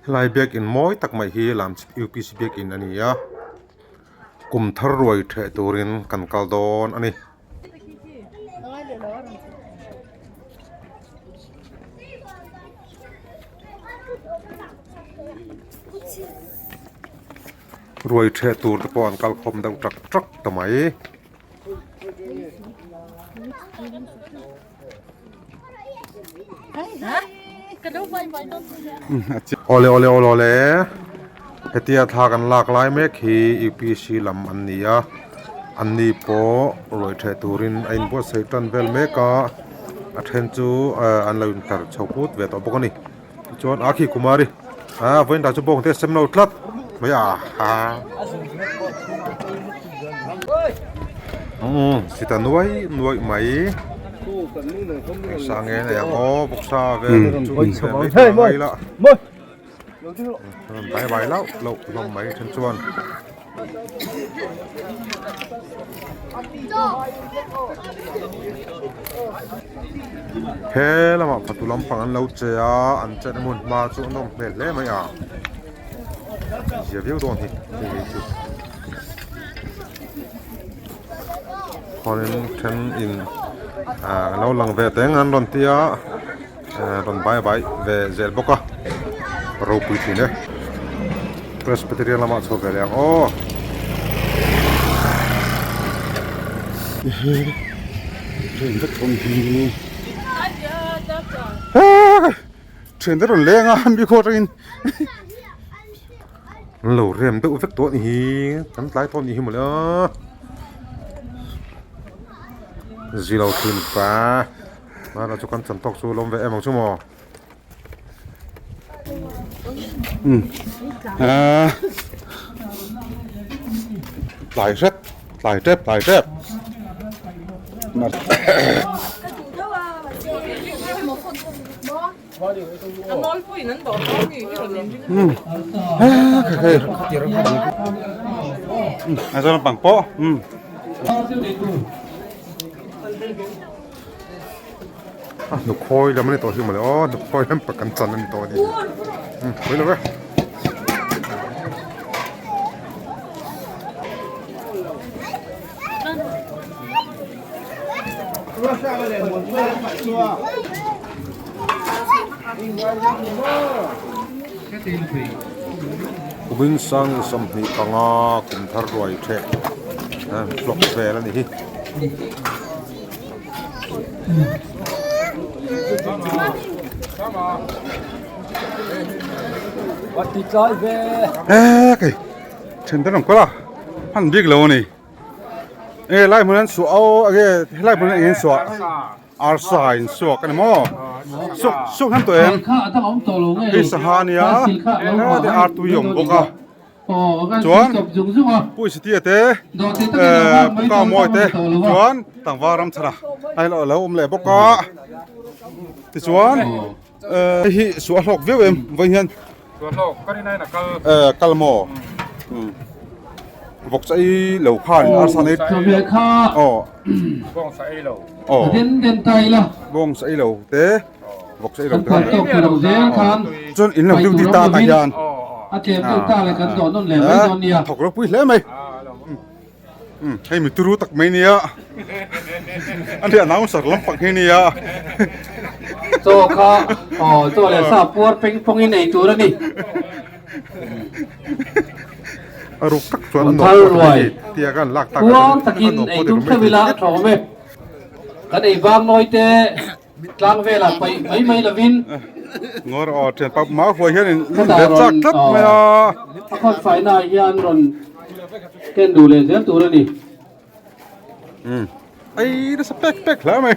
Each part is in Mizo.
Helai biakin mawi tak mai hi Lamchhip UPC biakin a ni a, kum thar ruai theh turin kan kal dawn a ni. Ruai theh tur te pawh an kal khawm deuh tak tak ta mai. Awle awle awle awle hetia thla kan lak lai mek hi UPC lam an ni a an ni pawh ruai theh turin a inbuatsaih tan vel mek a a then chu an lo intlar chho put ve tawh bawk a ni tichuan a khi kumari ah vawiin dah chu bawng te a sem lo tlat mai a ha umm sita nuai nuai mai sang nge nei ang aw bawksa vel chu ve mai tur a ngai la bai bai lauh lauh hlawm mai then chuan. He lamah fatu lampang an lo che a an chet hmun hma chu a nawm hmel hle mai a zia viau dawn hi hei hi chu khuanin then in ah lo lang ve teng an rawn tia rawn bai bai ve zel bawk a ropui thin e Presbyterian lamah chho ve leh ang aw. Thian te rawn leng a mi khaw atangin an lo rem deuh vek tawh a ni hi kan tlai tawh a ni hi mawle a zilo thin pa. Hmanah chu kan chan tawk chu lawm ve em ang chu maw. Tlai hrep tlai tep tlai tep. Aizawl lampang pawh. A hnukhawi lam a ni tawh hi mawle aw hnukhawi lam pakhat kan chan a ni tawh a ni umm pawi lo e. Kumin sang 25 kum thar ruai theh vlog vel a ni hi. He kei then te rawn kawlh a hman bik lo a ni e lai hmun an suah aw enge helai hmun eng in suah arsa in suak a ni maw suk suk hnem tawh em hei sangha a nia heti artui a awm bawk a. Chuan Puisitia te Pu Kau Mawi te chuan tlangval ram chhana a lo awm leh bawk a tichuan hei hi suah hlawk viau em vawiin hian kal maw vawk chaw ei lo khan arsa nei aw aw bawng chaw ei lo te. Vawk sa i lo te chuan in lo duty ta tah hian thawk ropui hle mai hei mi turu tak mai nia a ni announcer lampang hi nia chaw kha aw chaw leh sa puar peng pawng in ei tur a ni a ruk tak chuan a nuam pawh a ni tia kan lak tak puar takin ei tum theuh ila a tha awm e kan ei vang nawi te Tlang velah paih mai mai lovin. Ngawr aw thian pa mau huai hian in bet chak tlat mai a. A khawn faina ah hian rawn ken duh leh zel tur a ni. Um ei nasa pek pek hle mai.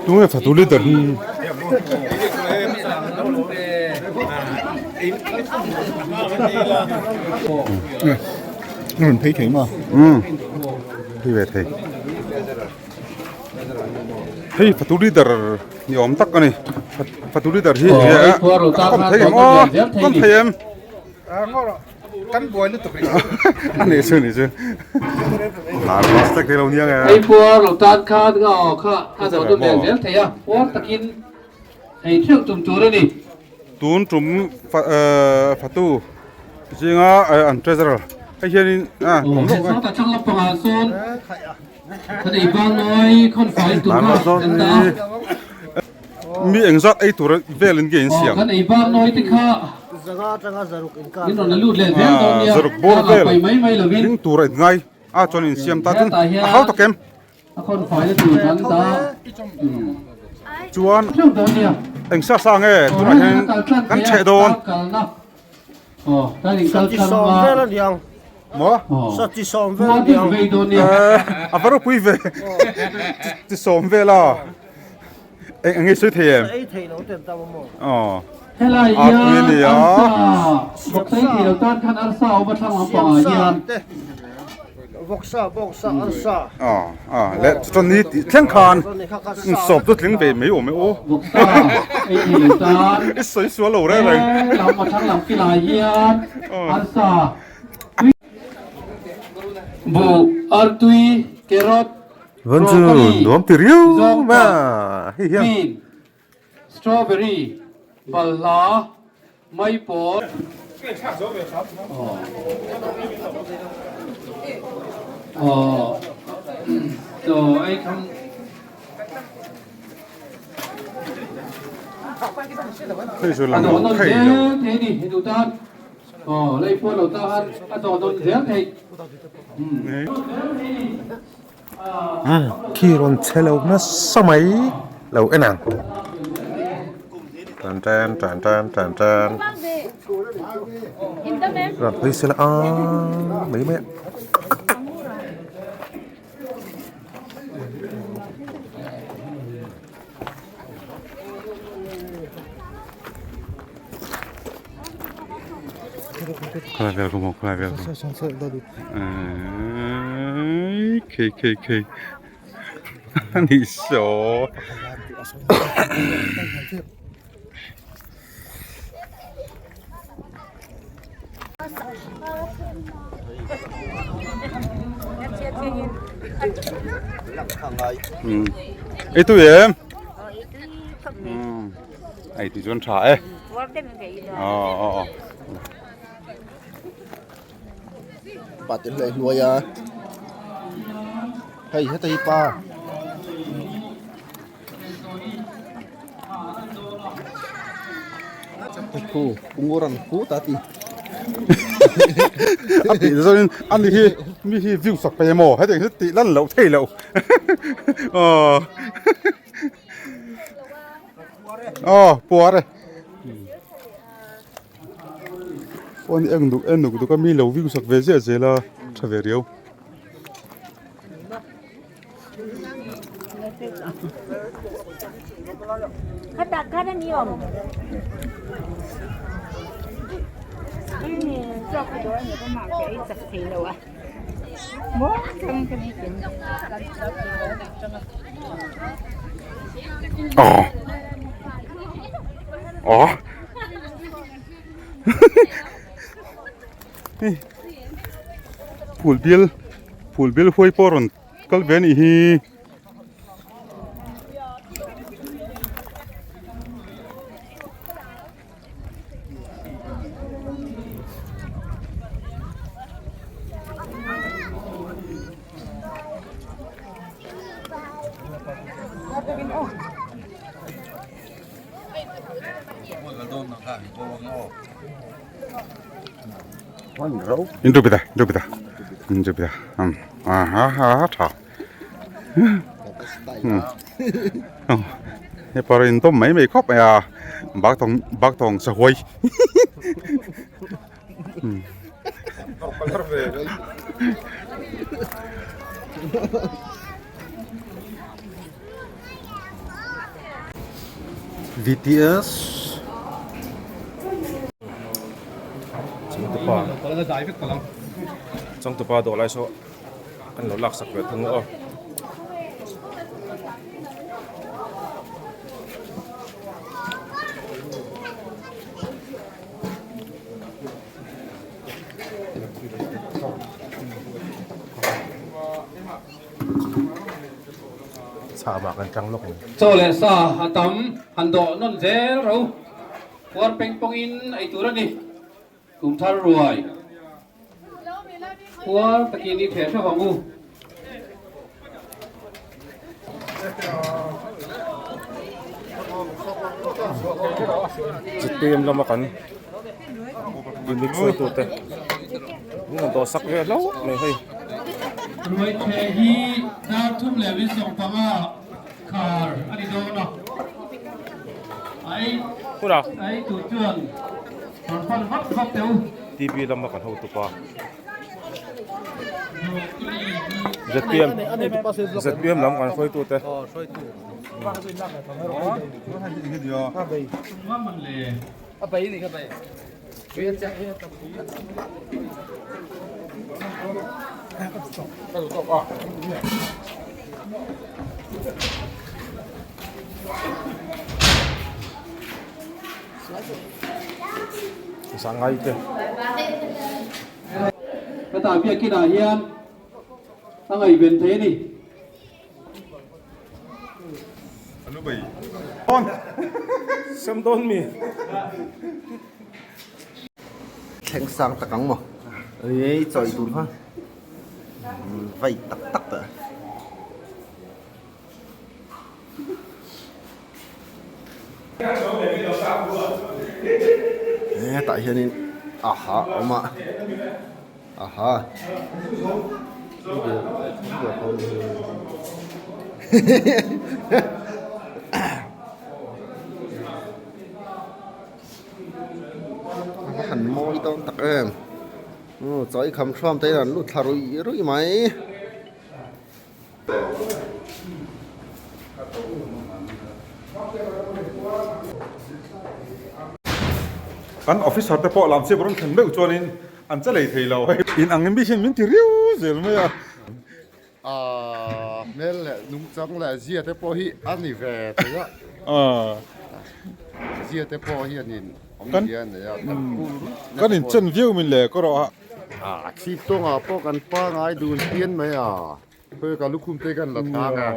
Tunge fatu leader hi. Rawn phei thei maw? Umm phei ve thei. Hei fatu leader ni awm tak a ni. Fatu leader hi enge a kawm thei em aw? Kawm thei em? Kan buai lutuk rih. Ani chu ni chu. Lar bus tak te lo nia nge. Hei puar lo tan khan nga aw kha a zawh dun vel zel thei a, puar takin hei theuh tum tur a ni. Tun tum fatu zinga an treasurer hei hianin a awm lawk a. Sawta thlang lampangah sawn kan ei bang nawi khawn fai tur kha kan dah a. Mi engzat ei tur velin nge in siam? Kan ei bang nawi te kha min rawn la lut leh zel dawn nia. Zaruk bawr vel ding tur a in ngai a chuan in siam ta chuan a hau tak em? A khawn fai na tur kan dah. Chuan eng sa sa nge tunah hian kan chheh dawn. Sati sawm vel a niang. Maw? Sati sawm vel a niang. A va ropui ve. Ti sawm vel a. Eng eng nge sawi thei em? Ei thei lo ten tam a maw? Aw. Helai A pui a hian nia. arsa vawksa ei thei lo tan khan arsa a awm a thlang lampangah hian. Vawksa, bawksa, arsa. Aw, aw le chuan ni tih thleng khan sawp chu tling ve mai awm e aw. Vawksa ei thei lo tan. I sawi sual lo reng reng. He lam a thlang lam kilai hian arsa tui buh, artui, carrot, Van chu nuam ti riau mai a hei hian. Bean, strawberry, balhla, maipawl. Aw chaw ei kham. Hei chu lang A lo dawh nawn thei lo. zel thei a ni hei duh tan. Aw lei pawh lo tan a dawh nawn zel thei. Khi rawn chhe lo nasa mai lo en ang tan tan tan tan tan tan rawn hawi sela a mai mai a. Khalai vel ka hmu khalai vel ka eii khei khei khei a ni saw. Ei tui em? Ei tui chuan tha e. Ờ ờ ờ. Pa te hlei hnuai a. Hei heta hi pa. Khu unguran khu ta ti. A tih zawin ani hi mi hi view sak pe maw hetiang hi tih lan loh thei loh aw aw puar e pawh ni eng duk en duk duk a mi lo view sak ve ziah zel a tha ve riau. Aw aw hei phul bial phul bial huai pawh a rawn kal ve a nih hi. Intu pita intu pita intu pita a ha ha tha he par in tawm mai mai khawp mai a bak tawng bak tawng sahuai VTS Changtupa Changtupa dawh lai saw an lo lak sak ve thung aw. Chhamah kan tang lawk ang. Chaw leh sa a tam han dawh nawn zel ro. Puar peng pawngin ei tur a ni. Kum thar ruai. Puar takin i theh hreuh ang u. Zpm lama kan unit hruaitute an rawn dawh sak ve hlauh mai hei. Ruaitheh hi dar thum leh min sawmpanga khar a ni dawn a, a ei tur chuan rawn pan vak vak teh u. TV lama kan hotu pa. ZPM ZPM lam kan hruaitu te. Sangai te. Heta biakinah hian a ngaihven thei a ni. Sem dawn mi. Thleng sang tak ang maw? Ei chawi tur kha vai tak tak ta. Hetah hianin aha a awm a aha a va han mawi dawn tak em chawi kham hram te hian an lut thla ruih ruih mai. Kan officer te pawh lam chip rawn thlen meuh chuanin an che lei thei lo hei. In ang in mi hian min ti riau zel mai a. A hmel leh nungchang leh zia te pawh hi a ni ve thei a. Zia te pawh hianin awmzia a nei a. Kan inchen viau min le ka rawh a. A chhip tawngah pawh kan pangai dun pian mai a, khawi ka lukhum te kan la thlang a.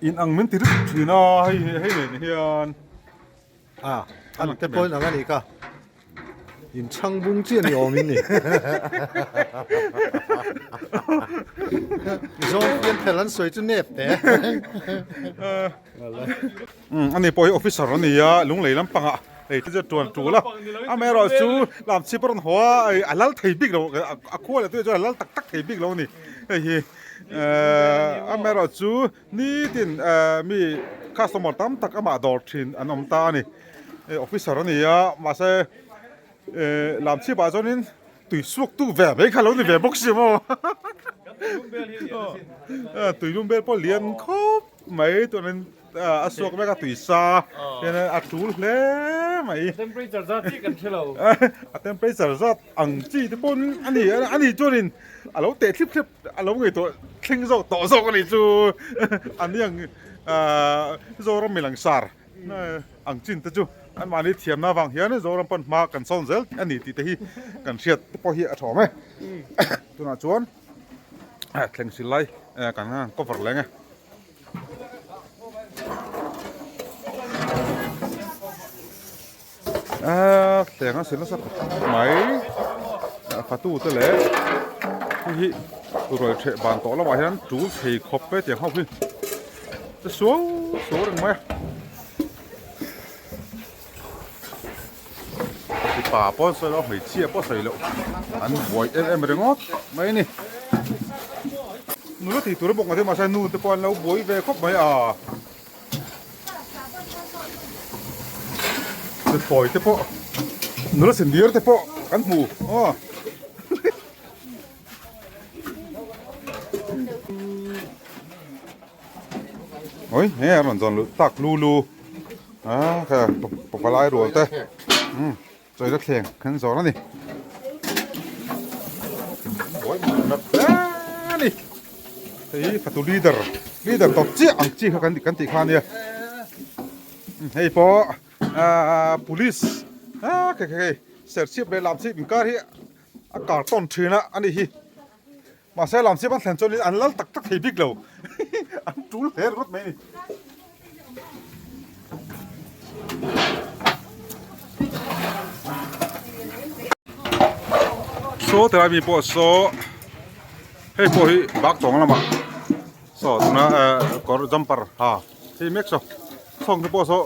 In ang min ti rit thin a hei hei nen hian. A an te pawhin ang a nih kha. In chhang bung chiah ni awm in ni. Zawng pian phel an sawi chu nep te. Umm ani pawh hi officer a ni a lunglei lampangah ei te chu tuan tul a amaherawh chu lam chhip a rawn haw a a lal thei bik lo a khua leh tui ah chuan a lal tak tak thei bik lo a ni hei hi ehh amaherawh chu nitin ehh mi customer tam tak amah dawr thin an awm ta a ni officer a ni a mahse ehh lam chhip ah chuanin tui suak tu ve mai kha lo ni ve bawk si maw tui lum bel pawh lian khawp mai chuanin a suak vek a tui sa hian a tul hle mai temperature zat chi kan hre lo a temperature zat ang chi te pawn a ni a ni chuanin a lo teh thlip thlep a lo ngaihtuah thleng zawk tawh zawk a ni chu an ni ang Zoram milangsar ang chin te chu an mahni thiamna avang hian Zoram pawn hma kan sawn zel a ni tih te hi kan hriat te pawh hi a tha awm e tunah chuan thleng sil lai kan cover leng e. Aaa thleng a si nasa khawp mai fatu te leh hei hi ruai theh ban tawh lamah hian tul thei khawp e tiang ho hi che suau suau reng mai a mipa pawh an sawi lo a hmeichhia pawh a sawi loh an buai em em ringawt mai a ni. Nula tih tur a bawk ngawt hi mahse nu te pawh an lo buai ve khawp mai a. Nuthlawi te pawh nula senior te pawh kan hmu aw. Oi he a rawn zawn luh tak lu lu a kha pavalai rual te umm. Chawina thleng kan zawr a ni. Buai map hle a ni. Hei hi fatu leader, leader tawp chiah ang chi kha kan kan tih kha a nia. Hei pawh ahh police ah khe khe hei serchhip leh lamchhip inkar hi a kar tawn thin a a ni hi. Mahse lamsiam an thlen chuanin an lal tak tak thei bik lo. An tul hle ringawt mai a ni. Saw tilai mi pawh saw hei pawh hi bak tawng lamah saw tuna kawr jumper ha hei mek saw sawng te pawh saw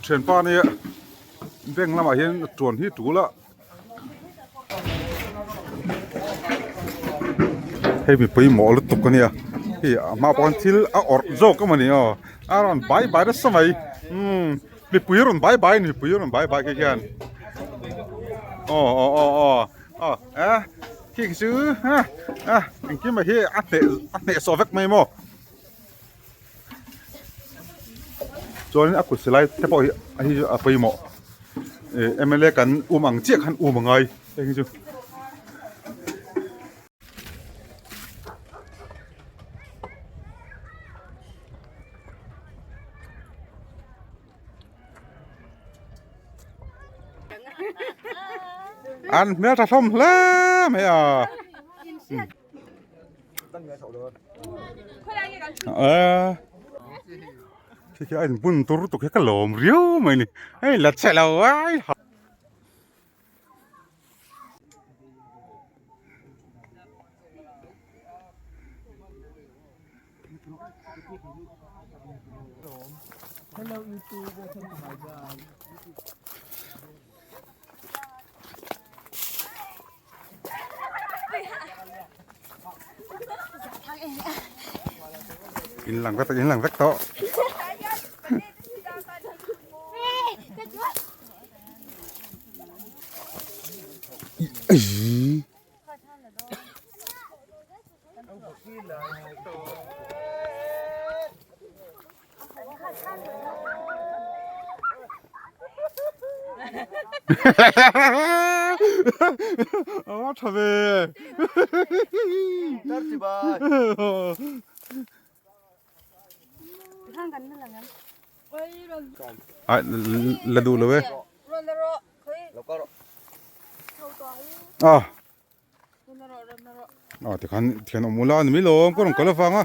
thianpa nia bank lamah hian tuan hi tul a. Hei mi pawimawh lutuk a nia hei a hma pawh khan thil a awrh zawk emaw ni aw a rawn bai bai nasa mai umm mipui a rawn bai bai a ni mipui a rawn bai bai khi khian aw aw aw aw aw eh khi khi chu a a engkim mai hi a hneh a hnehsawh vek mai maw. Chuanin a kut silai te pawh hi a hi chu a pawimawh ih mla kan um ang chiah khan um a ngai heng hi chu. An hmel tha hlawm hle mai a. Khi khi a in bun tur lutuk hi ka lawm riau mai ni hei la che lo ai ha. In lang vek in lang vek tawh. A tha ve. Ai la duh lo e. A. A tikhan thian awm ula a ni mai lo ka rawn kal avang a.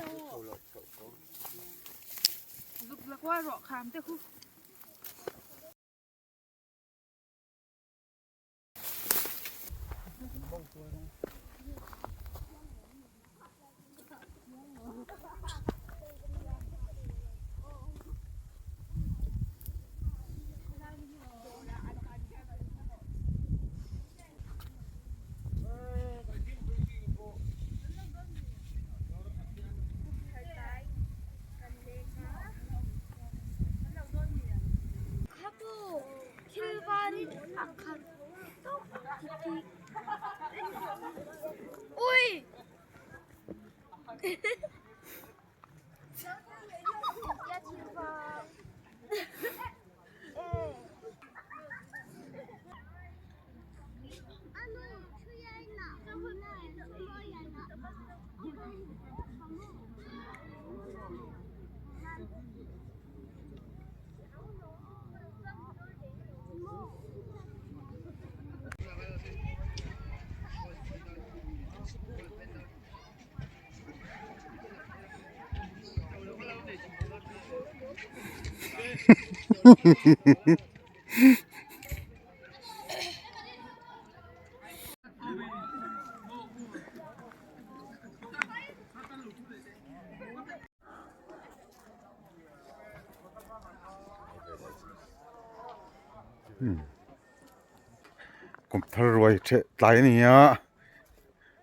Kum thar ruai ṭheh tlai a ni a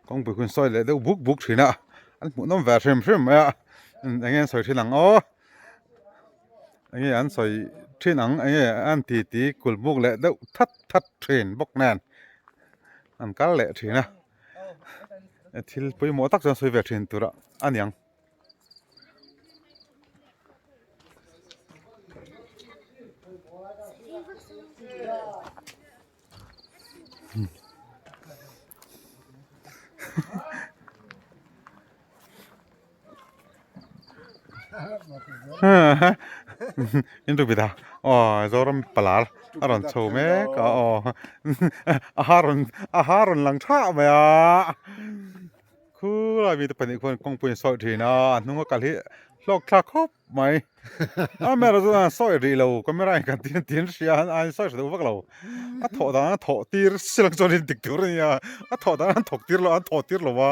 kawngpui hun sawi leh deuh buk buk thin a an hmuhnawm ve hrim hrim mai a eng nge an sawi thin ang aw eng nge an sawi thin ang eng nge an ti ti kul buk leh deuh that that thin bawk nen an kal leh thin a thil pawimawh tak chu an sawi ve thin tur a ni ang. In tu bida aw Zoram palar a rawn chho mek a aw a ha rawn a ha rawn lang thah mai a. Khulai mite pahnih khuan kawngpui an sawi thin a, a hnunga kal hi hlawk thlak khawp mai. A mera chuan an sawi rih lo, camera in kan tin tin hria a, an sawi hre duh vak lo. A thawh dan an thawh tir silang chuan in dik tur a nia, a thawh dan an thawk tir lo, an thawh tir lo a.